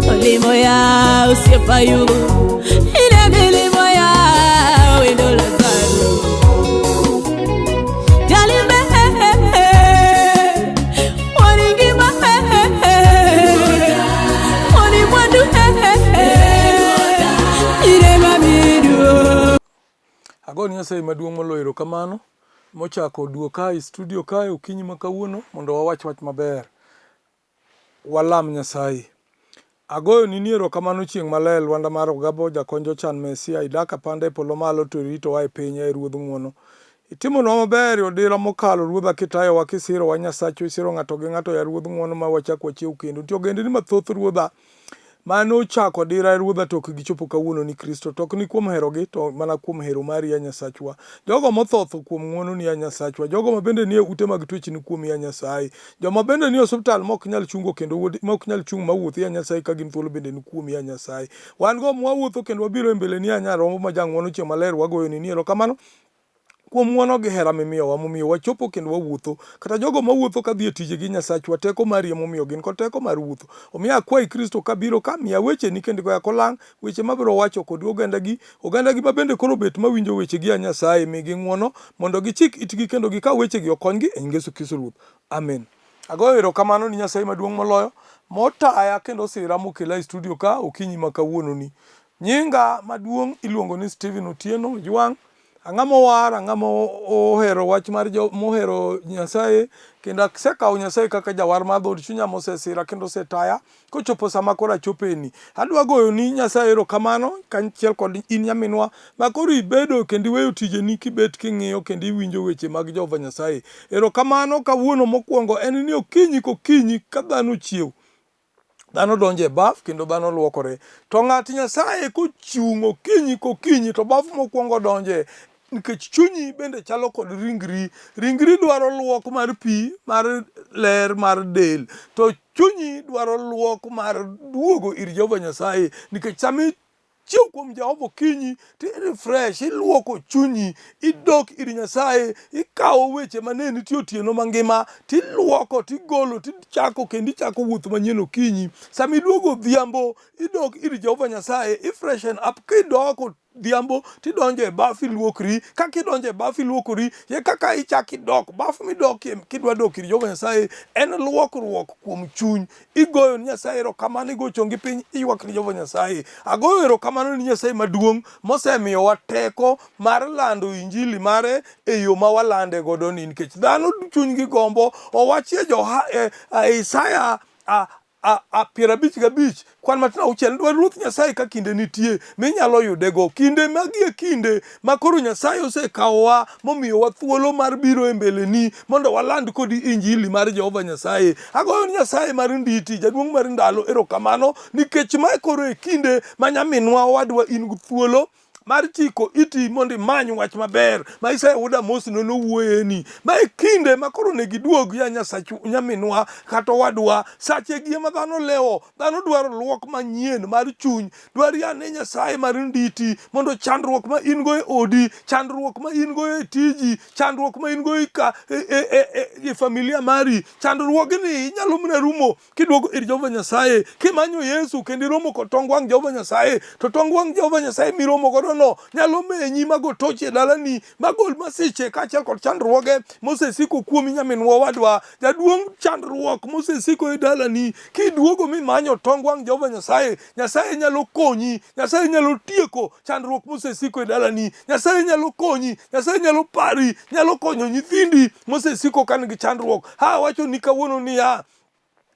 Olimo ya osiepa Ayubu. Ine milimo ya wendo Lazaro. Jalimbe Waningima Wanimwandu Ine mamidu. Agoni Nyasaye maduong' moloyo erokamano mochako oduoka e studio kae okinyi ma kawuono mondo wawach wach maber. Walam Nyasaye. Agoyoni ni erokamano chieng' maler Lwanda mar Ogabo jakony jochan Mesia idak apanda e polo malo to iritowa e piny e Ruodh ng'uono. Itimonwa maber e odira mokalo Ruodha kitayowa kisirowa Nyasachwa isiro ng'ato gi ng'ato ya Ruodh ng'uono ma wachak wachiew kendo. Nitie ogendini mathoth Ruodha Mane ochako dira e Ruodha to ok gichopo kawuono ni Kristo, to ok ni kuom herogi, to mana kuom hero mari, ya Nyasachwa. Jogo motho otho kuom ng'wononi, ya Nyasachwa. Jogo ma bende nie ute mag twech ni kuomi, ya Nyasaye. Joma bende nie osuptal ma ok nyal chungo kendo wuodhi, ma ok nyal chung' ma wuothi, ya Nyasaye, ka gin thuolo bende ni kuomi, ya Nyasaye. Wan go mwawuotho kendo wabiro e mbeleni, ya Nyarombo ma jang'wono chieng' maler, wagoyoni ni erokamano kuom ng'wono gi hera mimiyowa momiyo wachopo kendo wawuotho. Kata jogo mawuotho kadhi e tijegi Nyasachwa, teko mari emomiyo gin kod teko mar wuotho. Omiyo akwayi Kristo kabiro ka, miya wecheni kendo goya kolang', weche mabiro wacho kod ogandagi, ogandagi ma bende koro bet mawinjo wechegi a Nyasaye, migi ng'wono mondo gichik itgi kendo gikaw wechegi okonygi e nying Yesu Kristo Ruoth. Amen. Agoyo erokamano ni Nyasaye maduong' moloyo, motaya kendo osira mokela e studio ka okinyi ma kawuononi. Nyinga maduong' iluongo ni Stephen Otieno Ojwang'. Ang'a mowar, ang'a mohero wach mar jo, mohero Nyasaye, kendo asekawo Nyasaye kaka jawar mar dhood chunya mosesira kendo osetaya kochopo sama koro achopeni. Adwa goyo ni Nyasaye erokamano kaachiel kod in nyaminwa ma koro ibedo kendo iweyo tijeni kibet king'iyo kendo iwinjo weche mag Jehova Nyasaye. Erokamano kawuono mokwongo en ni okinyi kokinyi ka dhano ochiew dhano donjo e baf kendo dhano luokore. To ng'at Nyasaye kochung' okinyi kokinyi to baf mokwongo donje nikech chunyi bende chalo kod ringri. Ringri dwaro luok mar pi mar ler mar del, to chunyi dwaro luok mar duogo ir Jehova Nyasaye nikech sama Chiew kuom Jehova okinyi to i refresh, iluoko chunyi, idok ir Nyasaye, ikawo weche mane nitie otieno mangima tiluoko, tigolo, tichako kendo ichako wuoth manyien okinyi. Sama iduogo odhiambo, idok ir Jehova Nyasaye, i freshen up kidok odhiambo tidonjo e baf iluokri. Kaka idonjo e baf iluokori, e kaka ichak idok. Baf midokie kidwa dok ir Jehova Nyasaye en luokruok kuom chuny. Igoyo ni Nyasaye erokamano, igo chongi piny, iywak ni Jehova Nyasaye. Agoyo erokamano ni Nyasaye maduong' mosemiyowa teko mar lando injili mare e yo ma walande godo ni nikech dhano chunygi gombo. Owachie Joha, e, e, Isaya a, a, a, 55 kwan matin auchiel dwar Ruoth Nyasaye ka kinde nitie minyalo yudego. Kinde magi e kinde ma koro Nyasaye osekawowa momiyowa thuolo mar biro e mbeleni mondo waland kodi injili mar Jehova Nyasaye. Agoyo ni Nyasaye mar nditi, jaduong' mar ndalo erokamano nikech mae koro e kinde ma nyaminwa owadwa in gi thuolo mar chiko iti mondo imany wach maber ma Isaya wuod Amos ne nowuoyeni. Ma e kinde ma koro onego iduog ya Nyasach nyaminwa kata owadwa. Sache gi ema dhano lewo, dhano dwaro luok manyien mar chuny. Dwar yane Nyasaye mar nditi mondo chandruok ma in go e odi, chandruok ma in go e tiji, chandruok ma in go e, e, e, e, e familia mari, chandruogni inyalo mana rumo Kiduogo ir Jehova Nyasaye, kimanyo Yesu kendo iromo kod tong wang' Jehova Nyasaye, to tong wang' Jehova Nyasaye miromo godo no nyalo menyi mago tochi e dalani, magol masiche kaachiel kod chandruoge mosesiko kuomi nyaminwa owadwa. Jaduong' chandruok mosesiko e dalani, kiduogo mimanyo tong wang' Jehova Nyasaye, Nyasaye nyalo konyi, Nyasaye nyalo tieko chandruok mosesiko e dalani, Nyasaye nyalo konyi, Nyasaye nyalo pari, nyalo konyo nyithindi mosesiko ka nigi chandruok. Ha awacho ni kawuono niya,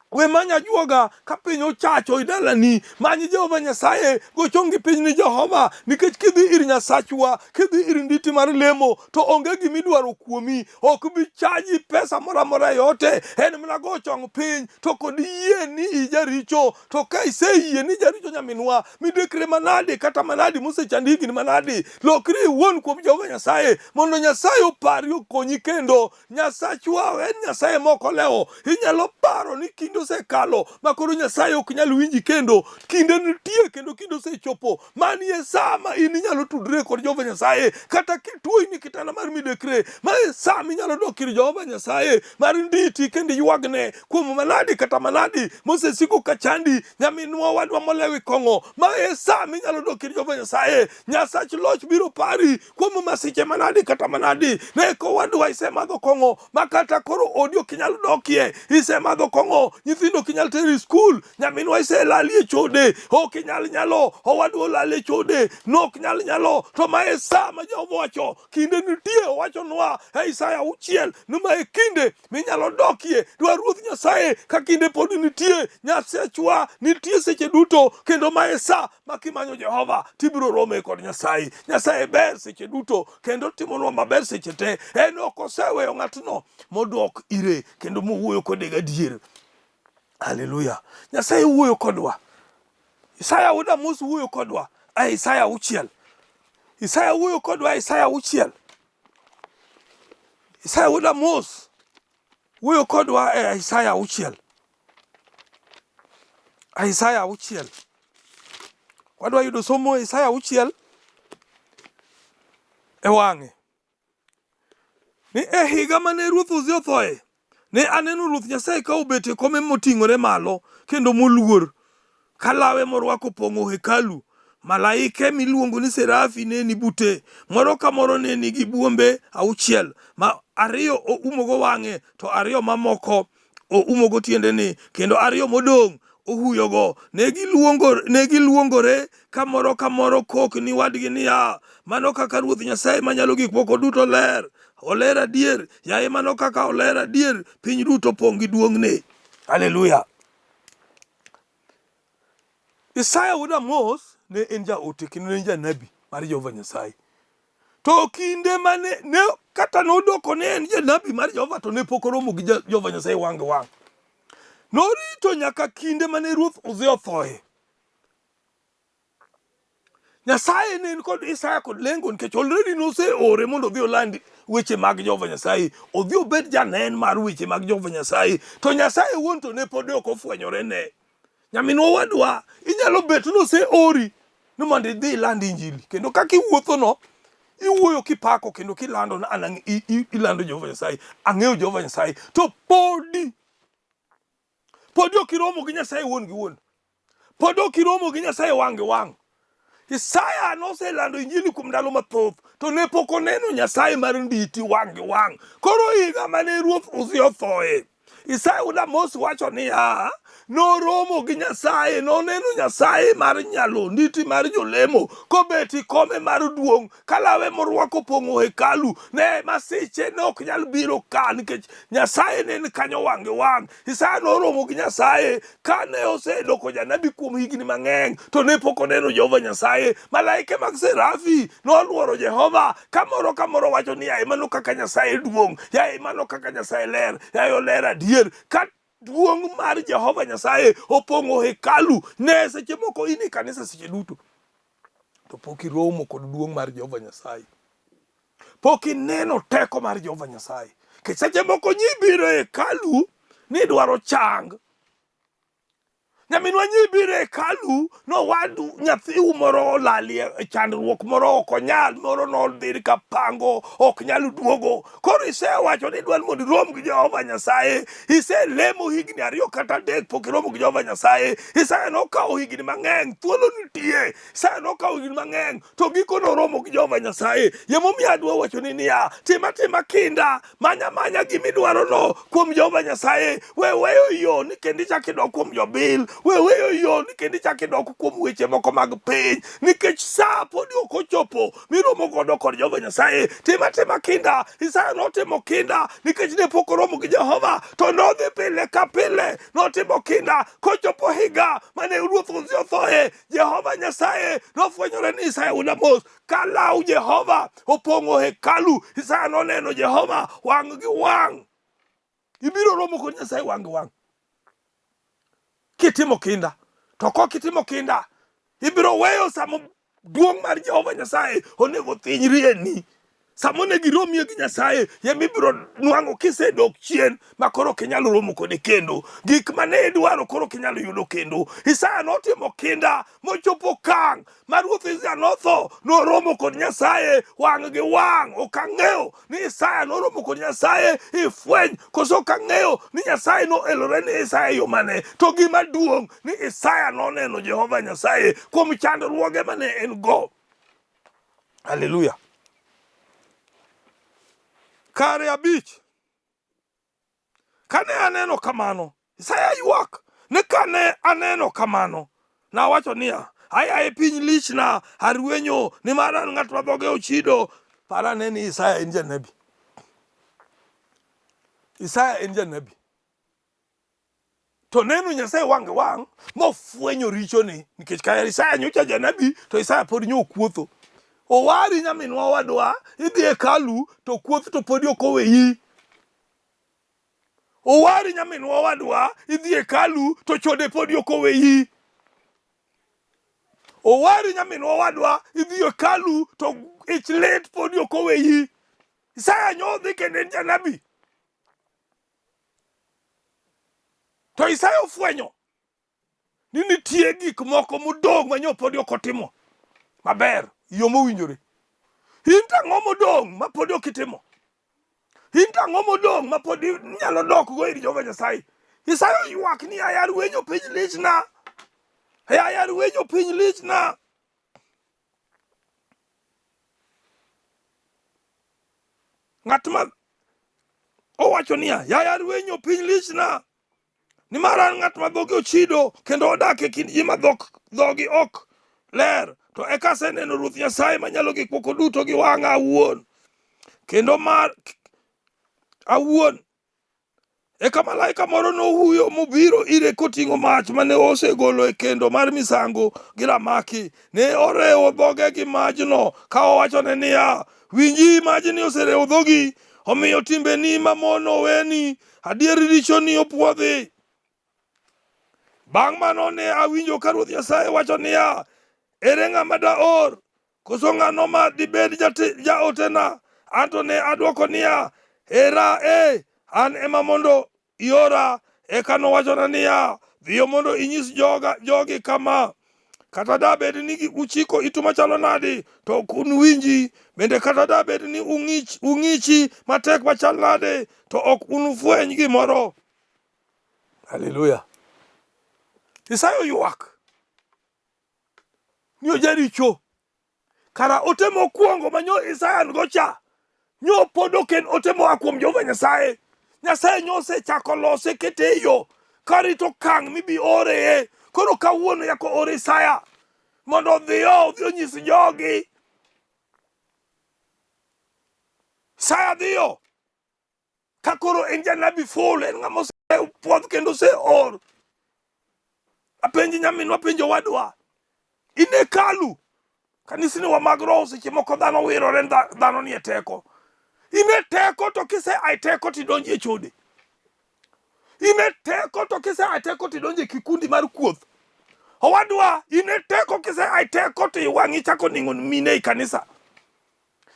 We many ajuoga ka piny ochacho e dalani. Many Jehova Nyasaye, go chongi piny ni Jehova, nikech kidhi ir Nyasachwa, kidhi ir nditi mar lemo, to onge gima idwaro kuomi. Ok bi chaji pesa moro amora e ote, en mana go chong piny to kod yie ni ijaricho. To ka iseyie ni ijaricho nyaminwa, midekre manadi kata manadi mosechandi higni manadi, lokri iwuon kuom Jehova Nyasaye mondo Nyasaye opari okonyi kendo. Nyasachwa en Nyasaye mok olewo. Inyalo paro ni kinde kinde osekalo ma koro Nyasaye ok nyal winji kendo. Kinde nitie kendo kinde osechopo. Mani e sa ma in inyalo tudre kod Jehova Nyasaye kata kituo in e kitanda mar midekre. Ma e sa minyalo dok ir Jehova Nyasaye mar nditi kendo iywagne kuom manadi kata manadi mosesiko ka chandi nyaminwa owadwa molewi kong'o. Ma e sa minyalo dok ir Jehova Nyasaye. Nyasach loch biro pari kuom masiche manadi kata manadi. Ne kowadwa isemadho kong'o ma kata koro odi ok inyal dokie. Isemadho kong'o, nyithindo ok inyal tero e skul, nyaminwa iselali e chode, ok inyal nyalo, owadwa olal e chode, nok nyal nyalo. To ma e sa ma Jehova owacho, kinde nitie, owachonwa e Isaya auchiel ni ma e kinde minyalo dokie. Dwar Ruoth Nyasaye ka kinde pod nitie, Nyasachwa nitie seche duto, kendo ma e sa ma kimanyo Jehova tibiro rome kod Nyasaye. Nyasaye ber seche duto kendo timonwa maber seche te. En ok oseweyo ng'atno modok ire kendo mowuoyo kode gadier. Haleluya. Nyasaye wuoyo kodwa. Isaya wuod Amos wuoyo kodwa e Isaya auchiel. Isaya wuoyo kodwa e Isaya auchiel. Isaya wuod Amos wuoyo kodwa e Isaya auchiel. Isaya auchiel. Wadwa yudo somo e Isaya auchiel e wang'e. Ni e higa mane ruoth Uzia othoe, ne aneno Ruoth Nyasaye ka obet e kome moting'ore malo kendo moluor, ka lawe morwako opong'o hekalu. Malaike miluongo ni serafi ne ni bute, moro ka moro ne nigi buombe auchiel, ma ariyo oumogo wang'e, to ariyo mamoko oumogo tiendene, kendo ariyo modong' ohuyogo. Ne giluongo, ne giluongore ka moro ka moro kok ni wadgi niya, mano kaka Ruoth Nyasaye Manyalo Gik Moko Duto ler, oler adier, yaye mano kaka oler adier, piny duto opong' gi duong'ne. Haleluya! Isaya wuod Amos ne en jaote kendo ne en janabi mar Jehova Nyasaye. To kinde mane ne kata nodoko ne en janabi mar Jehova to ne pok oromo gi Jehova Nyasaye wang' gi wang'. Norito nyaka kinde mane ruoth Uzia othoe. Nyasaye ne kod Isaya kod lengo nikech already noseore mondo odhi oland weche mag Jehova Nyasaye, odhi obed janen mar weche mag Jehova Nyasaye. To Nyasaye wuon to ne pod ok ofwenyore ne. Nyaminwa owadwa, inyalo bet noseori ni mondo idhi iland injili kendo kaka iwuothono iwuoyo kipako kendo kilando ni an ilando Jehova Nyasaye, ang'eyo Jehova Nyasaye, to podi podi ok iromo gi Nyasaye wuon gi wuon. Pod ok iromo gi Nyasaye wang' gi wang'. Isaya noselando injili kuom ndalo mathoth to ne pok oneno Nyasaye mar nditi wang' gi wang'. Koro higa mane ruoth Uzia othoe, Isaya wuod Amos wacho niya, noromo gi Nyasaye, noneno Nyasaye mar nyalo, nditi mar jolemo, kobet e kome mar duong', ka lawe morwako opong'o hekalu. Ne masiche ne ok nyal biro ka nikech Nyasaye ne ni kanyo wang' gi wang'. Isaya noromo gi Nyasaye kane osedoko janabi kuom higni mang'eny, to ne pok oneno Jehova Nyasaye. Malaike mag Serafi noluoro Jehova, ka moro ka moro wacho ni, yaye mano kaka Nyasaye duong', yaye mano kaka Nyasaye ler, yaye oler adier. Ka duong' mar Jehova Nyasaye opong'o hekalu, ne seche moko in e kanisa seche duto, to pok iromo kod duong' mar Jehova Nyasaye. Pok ineno teko mar Jehova Nyasaye. Nikech seche moko nyi biro e hekalu ni dwaro chang. Nyaminwa nyi biro e hekalu nowadu nyathiu moro olalie e chandruok moro ok onyal moro nodhi ka pango ok nyal duogo. Koro isewacho ni idwaro mondo irom gi Jehova Nyasaye. Iselemo higni ariyo kata adek pok iromo gi Jehova Nyasaye. Isaya nokawo higni mang'eny, thuolo nitie. Isaya nokawo higni mang'eny to giko noromo gi Jehova Nyasaye. Emomiyo adwa wachoni niya, tim atima kinda, manya manya gima idwarono kuom Jehova Nyasaye. We weyo yo ni kendo ichak idok kuom jobil, we weyo yo ni kendo ichak idok kuom weche moko mag piny, nikech sa podi ok ochopo miromo godo kod Jehova Nyasaye. Tim atima kinda. Isaya notimo kinda nikech ne pok oromo gi Jehova, to nodhi pile ka pile, notimo kinda kochopo higa mane ruoth Uzia othoe. Jehova Nyasaye nofwenyore ni Isaya wuod Amoz ka law Jehova opong'o hekalu. Isaya noneno Jehova wang' gi wang'. Ibiro romo kod Nyasaye wang' gi wang' kitimo kinda. To kok itimo kinda, ibiro weyo sama duong' mar Jehova Nyasaye onego thinyrieni. Sama onego iromie gi Nyasaye ema ibiro nwang'o kisedok chien ma koro ok inyal romo kode kendo. Gik ma ne idwaro koro ok inyal yudo kendo. Isaya notimo kinda mochopo okang' ma ruoth Uzia notho, noromo kod Nyasaye wang' gi wang'. Ok ang'eyo ni Isaya noromo kod Nyasaye e fweny koso ok ang'eyo ni Nyasaye noelore ni Isaya e yo mane. To gima duong' ni Isaya noneno Jehova Nyasaye kuom chandruoge mane en go. Haleluya. Kare abich. Kane aneno kamano, Isaya ywak ni kane aneno kamano, nawacho niya, ayaye piny lichna, arwenyo, nimar an ng'at ma dhoge ochido. Par ane ni Isaya en janabi. Isaya en janabi. To neno Nyasaye wang' gi wang' mofwenyo richone nikech ka Isaya nyocha janabi to Isaya pod nyo kuotho. Owari nyaminwa owadwa, idhi e hekalu to kuoth to podi ok oweyi. Owari nyaminwa owadwa, idhi e hekalu to chode podi ok oweyi. Owari nyaminwa owadwa, idhi e hekalu to ich lit podi ok oweyi. Isaya nyo dhi kendo en janabi. To Isaya ofwenyo ni nitie gik moko modong' ma nyo podi ok otimo maber yo mowinjore. In to ang'o modong' ma podi ok itimo? In to ang'o modong' ma podi inyalo dokgo ir Jehova Nyasaye? Isaya oywak ni aya rwenyo piny lichna. Aya rwenyo piny lichna. Ng'at ma owacho niya, yaya rwenyo piny lichna, nimar an ng'at ma dhoge ochido kendo odak e kind ji ma dhok dhogi ok ler. To eka aseneno Ruoth Nyasaye Manyalo Gik Moko Duto gi wang'a awuon, kendo mar awuon Eka malaika moro nohuyo mobiro ire koting'o mach mane osegolo e kendo mar misango gi ramaki. Ne orewo dhoge gi majno ka owachone niya, Winji, majni oserewo dhogi, omiyo timbeni mamono oweni, adier richoni opwodhi. Bang' mano ne awinjo ka Ruoth Nyasaye wacho niya, Ere ng'ama daor? Koso ng'ano ma dibed jaotena? An to ne adwoko niya, Era e, an ema mondo iora. Eka nowachona niya, Dhiyo mondo inyis joga, jogi kama, kata da bed ni uchiko itu machalo nadi, to ok unuwinji, bende kata da bed ni ung'ich, ung'ichi matek machal nade, to ok unufweny gimoro. Haleluya. Isaya oywak ni ojaricho. Kara ote mokwongo ma nyo Isaya nigo cha nyo pod ok en ote moa kuom Jehova Nyasaye. Nyasaye nyo osechako lose kete e yo karito okang' mibi oreye. Koro kawuono yako or Isaya mondo odhiyo odhi onyis jogi. Isaya dhiyo Ka koro en janabi full, en ng'ama osepuodh kendo oseor. Apenji nyaminwa, apenji owadwa, in e hekalu, kanisni wa mag roho seche moko dhano wirore, dhano nie teko. In e teko to kise a e teko to idonjo e chode. In e teko to kise a e teko to idonjo e kikundi mar kuoth. Owadwa, in e teko kise a e teko to wang'i chako ning'o mine e kanisa.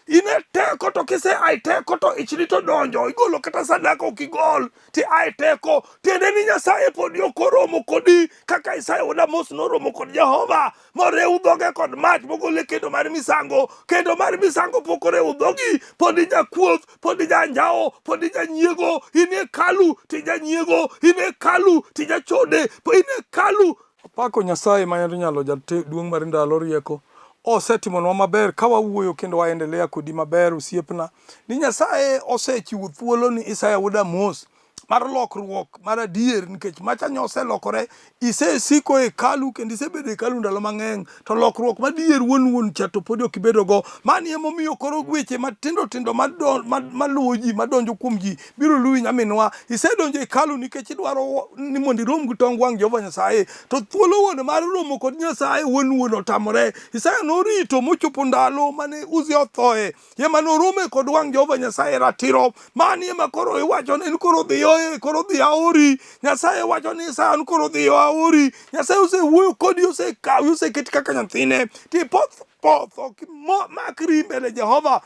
In e teko to kise a e teko to ichni to donjo igolo kata sadaka ok igol ti a e teko tiende ni Nyasaye podi ok oromo kodi kaka Isaya wuod Amos noromo kod Jehova morew dhoge kod mach mogole kendo mar misango kendo mar misango pok orewo dhogi pod ijakuoth pod ijanjawo pod ijanyiego in e hekalu tijanyiego in e hekalu tijachode in e hekalu Apako Nyasaye ma nyalo duong' mar ndalo rieko osetimonwa maber ka wawuoyo kendo waendelea kodi maber osiepna ni Nyasaye osechiwo thuolo ni Isaya wuod Amos mar lokruok mar adier nikech macha nyo oselokore isesiko e hekalu kendo isebedo e hekalu ndalo mang'eny to lokruok madier wuon wuon cha to podi ok ibedogo mani emomiyo koro weche matindo tindo maluwo ji madonjo kuom ji biro luwi nyaminwa. Isedonjo e hekalu nikech idwaro ni mondo irom gi tong wang' Jehova Nyasaye, to thuolo wuon mar romo kod Nyasaye wuon wuon otamore. Isaya norito mochopo ndalo mane Uzia othoe, ema norome kod wang' Jehova Nyasaye ratiro. Mani ema koro iwacho ni koro dhiyo, koro dhi aori. Nyasaye wacho ni Isaya ni koro dhiyo aori. Nyasaye osewuoyo kodi, osekawi, oseketi kaka nyathine. Tipoth poth, ok makri mbele Jehova.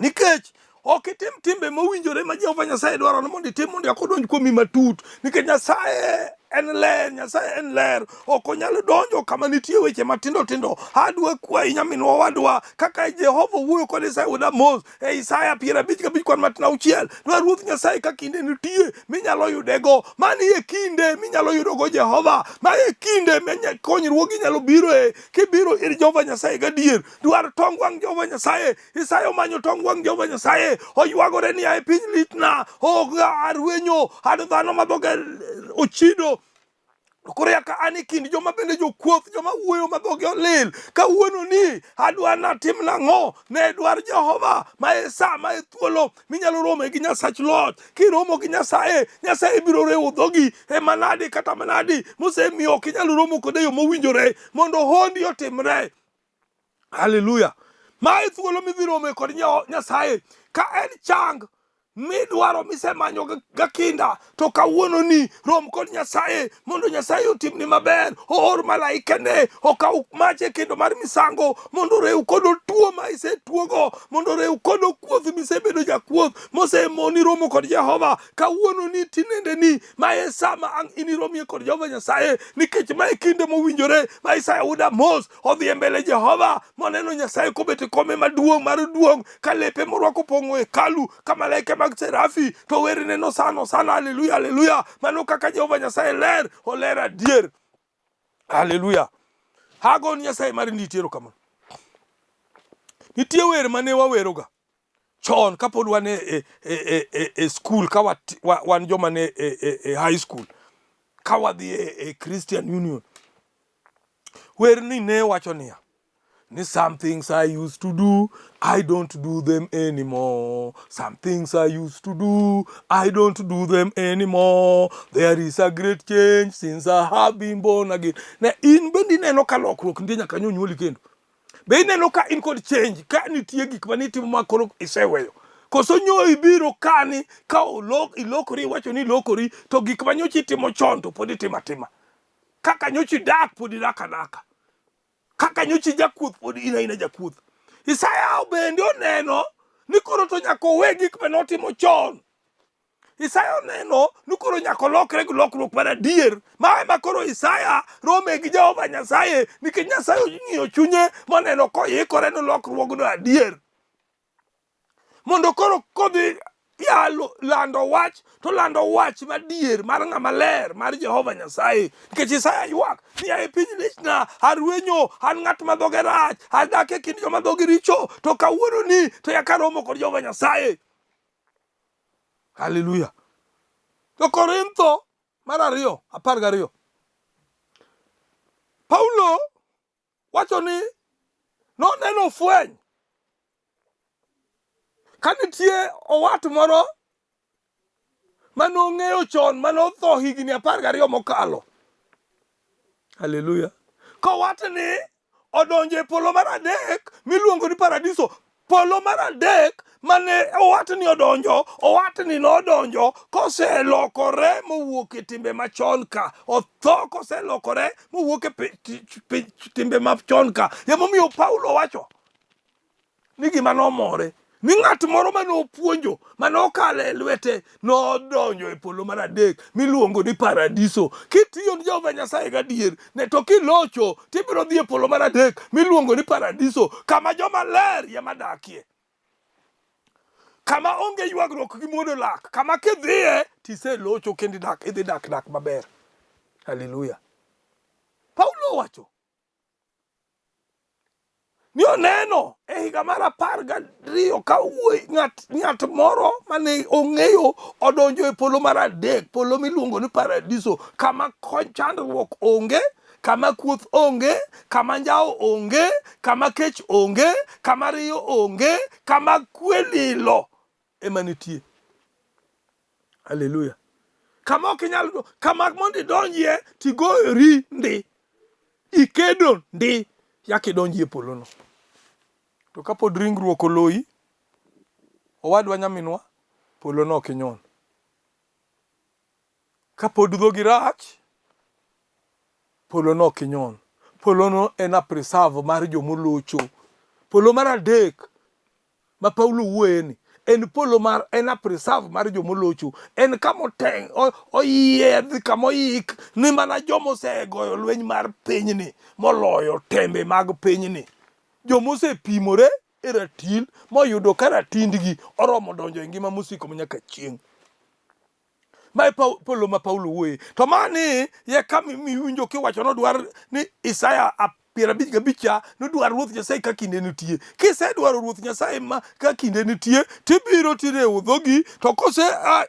Nikech ok itim timbe mowinjore ma Jehova Nyasaye dwaro ni mondo itim mondo eka odonj kuomi matut. Nikech Nyasaye en ler, Nyasaye en ler. Ok onyal donjo kama nitie weche matindo tindo. Adwa kwayi nyaminwa owadwa, kaka Jehova owuoyo kod Isaya wuod Amoz e Isaya 55 kwan matin auchiel. Dwar Ruoth Nyasaye ka kinde nitie minyalo yudego. Mani e kinde minyalo yudogo Jehova. Ma e kinde ma konyruogi nyalo biroe kibiro ir Jehova Nyasaye gadier. Dwar tong wang' Jehova Nyasaye. Isaya omanyo tong wang' Jehova Nyasaye, oywagore niya, e piny litna, ok arwenyo, an dhano ma dhoge ochido. To koro yaka an e kind joma bende jokuoth, joma wuoyo ma dhogi olil. Kawuono ni adwa natim nang'o? Ne dwar Jehova, ma e sa, ma e thuolo minyalo rome gi Nyasach loch. Kiromo gi Nyasaye, Nyasaye biro rewo dhogi e manadi kata manadi mosemiyo ok inyal romo kode e yo mowinjore mondo hondi otimre. Haleluya. Ma e thuolo midhi rome kod Nyasaye. Ka en chang midwaro misemanyo ga kinda to kawuono ni rom kod Nyasaye mondo Nyasaye otimni maber, oor malaikene okaw mach e kendo mar misango mondo orew kod tuo ma isetuogo, mondo orew kod kuoth misebedo jakuoth mosemoni romo kod Jehova. Kawuono ni tinende ni ma e sa ma ang' iniromie kod Jehova Nyasaye, nikech ma e kinde mowinjore ma Isaya wuod Amoz odhi e mbele Jehova moneno Nyasaye kobet e kome maduong' mar duong' ka lepe morwako pong'o hekalu ka malaike mag serafi to werne nosano sana haleluya haleluya mano kaka Jehova Nyasaye ler oler adier haleluya hago ni Nyasaye mar nitie erokamano nitie wer mane waweroga chon kapod wan e, e, e, e, e skul ka wat, wa, wan joma ne e, e, e high school ka wadhi e, e Christian Union werni ne wacho niya ni some things I used to do I don't do them anymore some things I used to do I don't do them anymore there is a great change since I have been born again ne in bende ineno ka lokruok nitie nyaka nyonyuoli kendo Be ineno ka in kod change ka nitie gik ma nitimo ma koro iseweyo? Koso nyo ibiro kani ka olok, ilokori iwacho ni ilokori to gik ma nyocha itimo chon to pod itimo atima. Kaka nyocha idak pod idak adaka. Kaka nyocha ijakuoth pod in aina jakuoth. Isaya bende oneno ni koro to nyaka owe gik ma notimo chon. Isaya oneno ni koro nyaka olokre gi lokruok mar adier. Ma ema koro Isaya rome gi Jehova Nyasaye nikech Nyasaye ong'iyo chunye moneno koikore ne lokruogno adier. Mondo koro kodhi yalo lando wach to lando wach madier mar ng'ama ler mar Jehova Nyasaye. Nikech Isaya ywak ni e piny lichna, arwenyo, an ng'at ma dhoge rach, adak e kind joma dhogi richo, to kawuono ni to yaka romo kod Jehova Nyasaye. Haleluya. To Korintho mar ariyo, 12. Paulo wacho ni noneno fweny ka nitie owat moro ma nong'eyo chon ma notho higni 12 mokalo. Haleluya. Kowatni odonjo e polo mar adek miluongo ni paradiso. Polo mar adek mane owatni odonjo, owatni nodonjo koselokore mowuok e timbe machon ka. Otho koselokore mowuok e timbe machon ka. Emomiyo Paulo wacho ni gima nomore ni ng'at moro mane opuonjo mane okalo e lwete nodonjo e polo mar adek miluongo ni paradiso. Kitiyo ni Jehova Nyasaye gadier ne to kilocho tibiro dhi e polo mar adek miluongo ni paradiso, kama joma ler ema dakie, kama onge ywagruok gi muodo lak, kama kidhiye tiselocho kendo idak idhi dak dak maber. Haleluya. Paulo owacho ni oneno e higa mar 12 ka wuoyi ng'at ng'at moro mane ong'eyo odonjo e polo mar adek, polo miluongo ni paradiso, kama chandruok onge, kama kuoth onge, kama njawo onge, kama kech onge, kama riyo onge, kama kwe lilo ema nitie. Haleluya. Kama ok inyal, kama mondo idonjie tigoyori ndi, ikedo ndi yaka idonjie polono. To kapod ringruok oloyi, owadwa nyaminwa, polono ok inyon. Kapod dhogi rach, polono ok inyon. Polono en a preserve mar jomolocho. Polo mar adek. ma Paulo wuoye ni en polo mar en a preserve mar jomolocho en kama oteng oyiedh kama oik ni mana joma osegoyo lweny mar pinyni moloyo tembe mag pinyni joma osepimore e ratil moyudo ka ratindgi oromo donjo e ngima mosiko manyaka chieng'. Ma e polo ma Paulo wuoye. To mani ye kama miwinjo kiwacho nodwar ni Isaya 55 cha nodwar Ruoth Nyasaye ka kinde nitie. Kisedwaro Ruoth Nyasaye ma ka kinde nitie tibiro tirewo dhogi to kose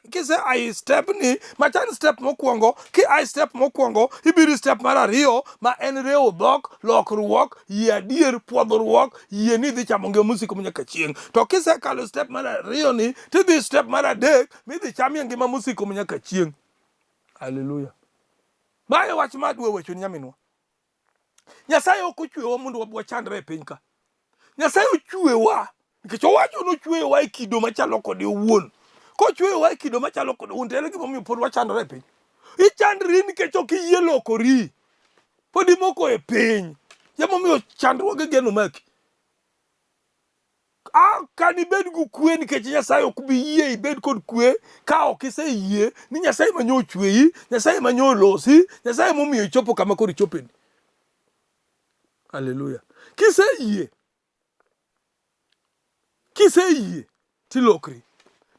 kise ai step ni machan step mokwongo ki ai step mokwongo ibiro step mar ariyo ma en rewo dhok lokruok yie adier pwodhruok yie ni idhi chamo ngima mosiko manyaka chieng' to kisekalo step mar ariyo ni tidhi step mar adek midhi chamie ngima mosiko manyaka chieng' haleluya mae wach ma adwa wacho ni nyaminwa nyasaye ok ochwewa mondo wachandre e piny ka nyasaye ochwewa nikech owacho nochweyowa e kido machalo kode owuon kochweyowa e kido machalo kode owuon to ere gimomiyo pod wachandore e piny ichandri nikech ok iyie lokori pod imoko e piny emomiyo chandruoge geno maki ka nibed gi kwe nikech Nyasaye ok bi yie ibed kod kwe ka ok iseyie ni Nyasaye manyo ochweyi, Nyasaye manyo olosi, Nyasaye momiyo ichopo kama koro ichopeni. Haleluya. Kiseyie, kiseyie tilokri.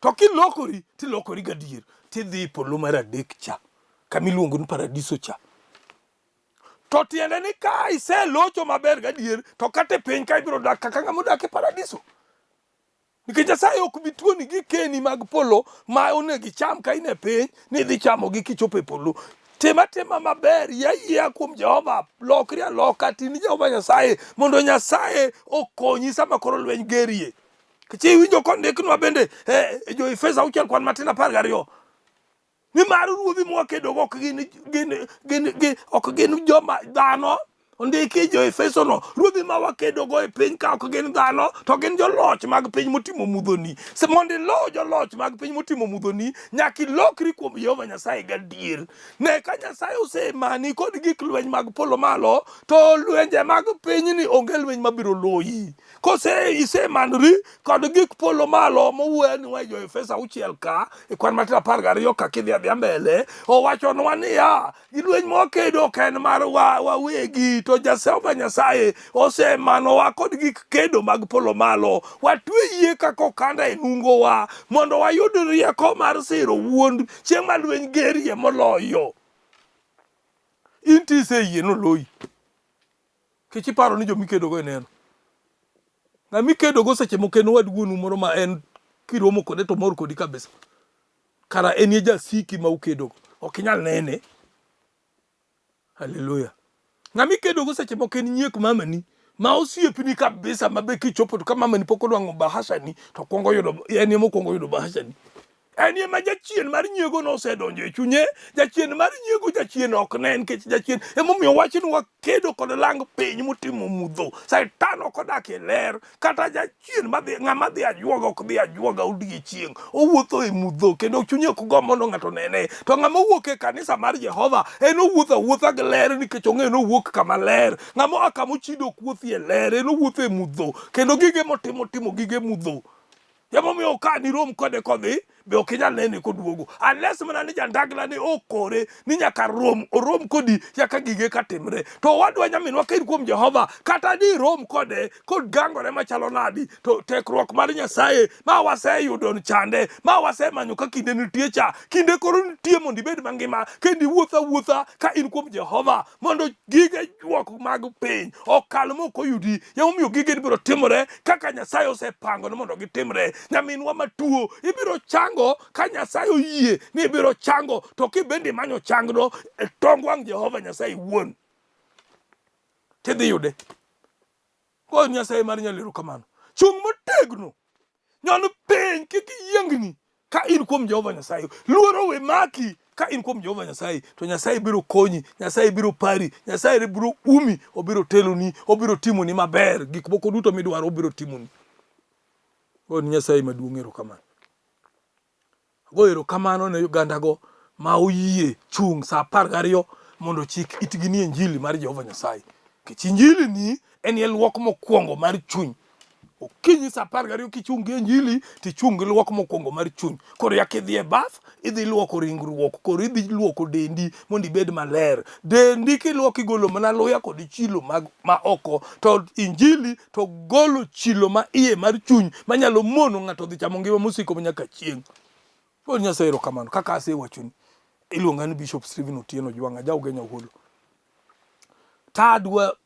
To kilokori, tilokori gadier, tidhi e polo mar adek cha, kama iluongo ni paradiso cha. To tiende ni ka iselocho maber gadier, to kata e piny ka ibiro dak kaka ng'ama odak e paradiso. Nikech Nyasaye ok bi tuoni gikeni mag polo ma onego icham ka in e piny, ni idhi chamogi kichopo e polo. Tim atima maber, yie ayiea kuom Jehova, lokri aloka, ti ni Jehova Nyasaye, mondo Nyasaye okonyi sama koro lweny gerie. Nikech iwinjo kondiknwa bende e Jo-Efeso auchiel kwan matin 12 nimar ruodhi mwakedogo ok gin, gin, gin, gin, ok gin joma dhano ondiki jo Efeso no ruodhi ma wakedogo e piny ka ok gin dhano to gin joloch mag piny motimo mudhoni Se mondo ilo joloch mag piny motimo mudhoni nyaka ilokri kuom Jehova Nyasaye gadier ne ka Nyasaye osemani kod gik lweny mag polo malo to lwenje mag pinyni onge lweny mabiro loyi Kose isemanri kod gik polo malo mowuoyonwa e Jo-Efeso auchiel ka e kwan matin 12 ka kidhi adhiya mbele owachonwa niya gi lweny mwakedo ok en mar wa wawegi to Jehova Nyasaye osemanowa kod gik kedo mag polo malo watwe yie kaka okanda e nungowa mondo wayud rieko mar siro wuond chieng' ma lweny gerie moloyo in to iseyie noloyi Kech iparo ni joma ikedogo ineno. Ng'ama ikedogo seche moko en owad wuonu moro ma en kiromo kode to mor kodi kabisa. Kara en e jasiki ma ukedogo. Ok inyal nene. Haleluya. Ng'ama ikedogo seche moko en nyiek mamani ma osiepni kabisa ma be kichopo to ka mamani pok onwang'o bahashani to kwongo yudo en ema okwongo yudo bahashani. En ema jachien mar nyiego nosedonjo e chunye. Jachien mar nyiego jachien ok ne nikech jachien emomiyo wach ni wakedo kod lang piny motimo mudho. Satan ok odak e ler kata jachien madhi ng'ama dhi ajuoga ok dhi ajuoga odiechieng'. Owuotho e mudho kendo chunye ok gomb mondo ng'ato onene. To ng'ama owuok e kanisa mar Jehova en owuotho awuotha gi ler nikech ong'eyo ni owuok kama ler. Ng'ama oa kama ochido ok wuothi e ler en owuotho e mudho kendo gige motimo timo gige mudho. Emomiyo ka nirom kode kodhi be ok inyal nene koduogo unless mana ni jandagla ni okore ni nyaka rom orom kodi nyaka gige ka timre to owadwa nyaminwa ka in kuom Jehova kata ni rom kode kogangore machalo nadi to tekruok mar Nyasaye ma waseyudo chande ma wasemanyo ka kinde nitie cha kinde koro nitie mondo ibed mangima kendo iwuoth awuotha ka in kuom Jehova mondo gige juok mag piny okal mok oyudi. Emomiyo gige biro timore kaka Nyasaye osepango ni mondo gitimre. Nyaminwa matuo ibiro chango ka Nyasaye oyie ni ibiro chango, to kibende imanyo changno e tong wang' Jehova Nyasaye wuon tidhi yude. Go Nyasaye mar nyalo erokamano. Chung' motegno. Nyon piny kik iyiengni ka in kuom Jehova Nyasaye. Luoro we maki ka in kuom Jehova Nyasaye to Nyasaye biro konyi, Nyasaye biro pari, Nyasaye biro umi, obiro teloni, obiro timoni maber. Gik moko duto midwaro obiro timoni. Go ni Nyasaye maduong' erokamano. Ago erokamano ne ogandago ma oyie chung' sa 12 mondo ochik itgi ni injili mar Jehova Nyasaye. Nikech injili ni en e luok mokwongo mar chuny. Okinyi saa 12 kichung' gi injili tichung' gi luok mokwongo mar chuny. Koro yak idhi e baf, idhi luoko ringruok, koro idhi luoko dendi mondo ibed maler. Dendi kiluoko igolo mana luya kod chilo mag ma oko, to injili to golo chilo ma iye mar chuny manyalo mono ng'ato dhi chamo ngima mosiko nyaka chieng'. Koro Nyasaye erokamano kaka asewachoni. Iluonga ni Bishop Stephen Otieno Ojwang' aja Ugenya Uhulu. Tadwa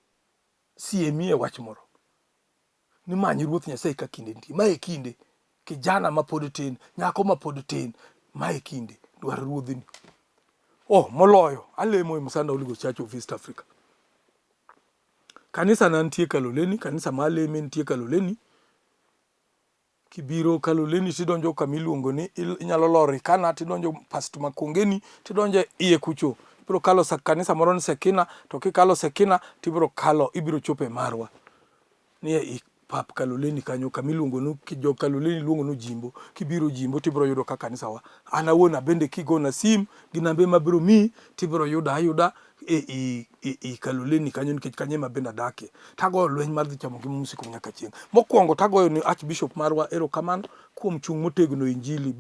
siemi e wach moro ni many Ruoth Nyasaye ka kinde nitie. Ma e kinde kijana ma pod tin, nyako ma pod tin, ma e kinde dwar ruodhini. Oh, moloyo alemo e Msanda Holy Ghost Church of East Africa. Kanisa na nitie Kaloleni, kanisa ma aleme nitie Kaloleni. Kibiro Kaloleni tidonjo kama iluongo ni inyalo lor Ikana tidonjo past Makongeni tidonjo e iye kucho. Ibiro kalo kanisa moro ni Sekina to kikalo Sekina tibiro kalo ibiro chopo e marwa. Nie i pap Kaloleni kanyo kama iluongo ni jo Kaloleni luongo ni Ojimbo. Kibiro Ojimbo tibiro yudo ka kanisa wa. An awuon abende kigona sim gi nambe mabiro miyi tibiro yuda ayuda e i, e i Kaloleni kanyo nikech kanyo ema bende adakie. Tagoyo lweny mar dhi chamo ngima mosiko nyaka chieng'. Mokwongo tagoyo ni Archbishop marwa erokamano kuom chung' motegno e Injili.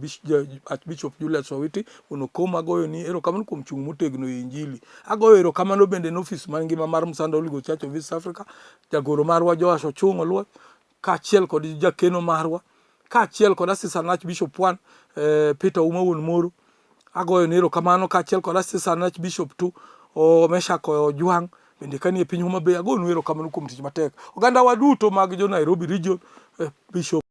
Archbishop Julius Owiti wuon Okoma agoyo ni erokamano kuom chung' motegno e Injili. Agoyo erokamano bende ne ofis mangima mar Msanda Holy Ghost Church of East Africa, jagoro marwa Joash Ochung' Oluoch kaachiel kod jakeno marwa kaachiel kod assistant archbishop 1 eh, Peter Ouma wuon Moro agoyo ne erokamano kaachiel kod assistant archbishop 2 o Meshak Ojwang' bende kanie piny Homa Bay agonu erokamano kuom tich matek oganda wa duto mag jo Nairobi region eh, Bishop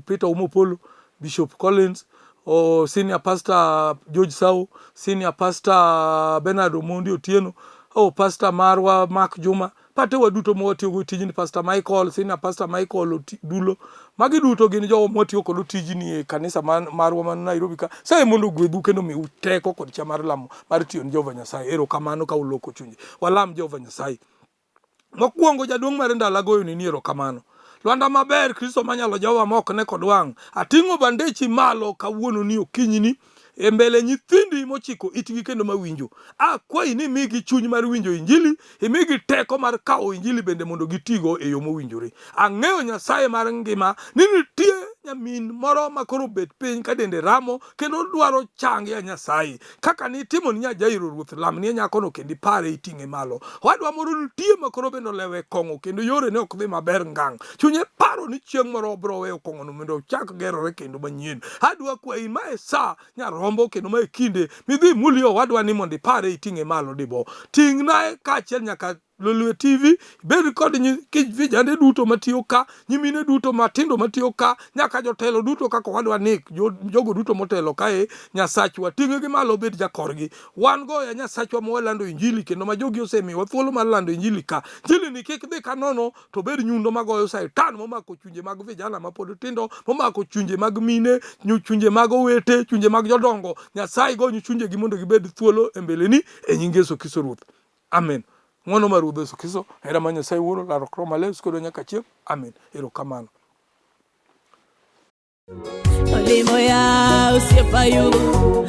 Peter Ouma Opolo Bishop Collins o senior pastor George Sau senior pastor Bernard Omondi Otieno o pastor marwa Mark Juma pate waduto ma watiyogo tijni pastor Michael senior pastor Michael Dulo magi duto gin jogo ma watiyo kodo tijni e kanisa man, marwa man Nairobi ka saye mondo ogwedhu kendo omiu teko kod chia mar lamo mar tiyo ne Jehova Nyasaye erokamano ka uloko chunyi walam Jehova Nyasaye Mokwongo jaduong' mar ndalo agoyoni ni erokamano. Lwanda maber Kristo manyalo Jehova ma ok ne kod wang'. Ating'o bandechi malo kawuono ni okinyini e mbele nyithindi mochiko itgi kendo mawinjo. Akwayi ni imigi chuny mar winjo Injili, imigi teko mar kawo Injili bende mondo gitigo e yo mowinjore. Ang'eyo Nyasaye mar ngima ni nitie nyamin moro ma koro obet piny ka dende ramo kendo dwaro chang ya Nyasaye. Kaka nitimo ni nya Jairo Ruoth, lamnie nyakono kendo ipare iting'e malo. Owadwa moro nitie ma koro bende olewo e kong'o kendo yorene ok dhi maber ngang'. Chunye paro ni chieng' moro obiro weyo kong'ono mondo ochak gerore kendo manyien. Adwa kwayi ma e sa nyarombo kendo ma e kinde midhi imulie owadwa ni mondo ipare iting'e malo dibo. Ting'na kaachiel nyaka Lolwe TV, ibed kod vijande duto matiyo ka, nyimine duto matindo matiyo ka, nyaka jotelo duto kaka owadwa Nick, jogo duto motelo kae, Nyasachwa ting'gi malo obed jakorgi. Wan go ya Nyasachwa ma walando Injili kendo ma jogi osemiyowa thuolo mar lando Injili ka. Injili ni kik dhi ka nono to bed nyundo magoyo Satan momako chunje mag vijana mapod tindo, momako chunje mag mine, chunje mag owete, chunje mag jodongo. Nyasaye gony chunjegi mondo gibed thuolo e mbeleni e nying Yesu Kristo Ruoth. Amen. Ng'wono mar Ruodh Yesu Kristo, hera mar Nyasaye Wuoro, lalruok Roho Maler, siko nyaka chieng'. Amen. Erokamano. Olimo ya osiepa yugo.